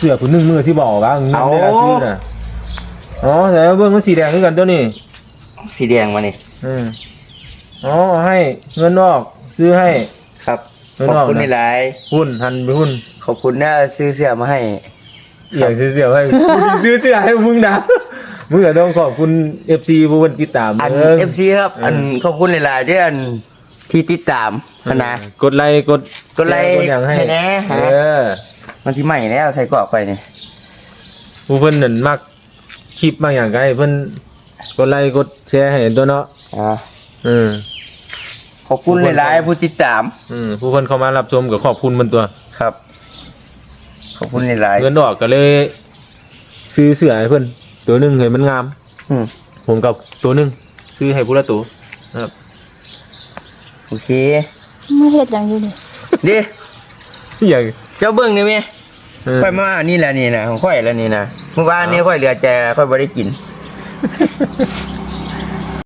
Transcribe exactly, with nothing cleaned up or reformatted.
เสื้อผู้หนึ่งมือสิบอกว่าเงิน เอา ได้ละซื้อน่ะ อ๋อ แต่ว่าเบิ่งมันสีแดงคือกันตัวนี้ สีแดงมานี่ อืม อ๋อ ให้เงินออก ซื้อให้ ครับ เงิน ขอบ ออก คุณ นะ หลาย หุ้น หันไปหุ้น ขอบคุณนะ ซื้อเสื้อมาให้ อยากซื้อเสื้อให้ ซื้อเสื้อให้มึงนะ มึงก็ต้องขอบคุณเอฟซีผู้เพิ่นติดตาม อัน เด้อ เอฟซี ครับ เออ อัน ขอบคุณหลายๆเด้อ อัน ที่ติดตาม เออ นะ กดไลค์ กด กดไลค์ แชร์ กดหยังให้ ให้แหน่ เออ มันสิใหม่แล้ว ใส่กรอกข่อยนี่ ผู้เพิ่นนั่นมักคลิปมักหยังก็ให้เพิ่นกดไลค์ กดแชร์ให้ตัวเนาะ อ่า เออ ขอบคุณหลายๆผู้ติดตาม อืม ผู้เพิ่นเข้ามารับชมก็ขอบคุณเพิ่นตัว ครับ ขอบคุณหลายๆ เงินออกก็เลย ซื้อเสื้อให้เพิ่นตัวหนึ่งให้มันงาม อืม ผมกับตัวหนึ่ง ซื้อให้ผู้ละตัวนะครับ โอเค มึงเฮ็ดหยังอยู่นี่ ดิ อย่าง เจ้าเบิ่งนี่แม่ เออ ข่อยมาอันนี้แหละนี่นะ ของข่อยแล้วนี่นะ เมื่อวานนี้ อ้าว ข่อยเหลือใจ ข่อยบ่ได้กิน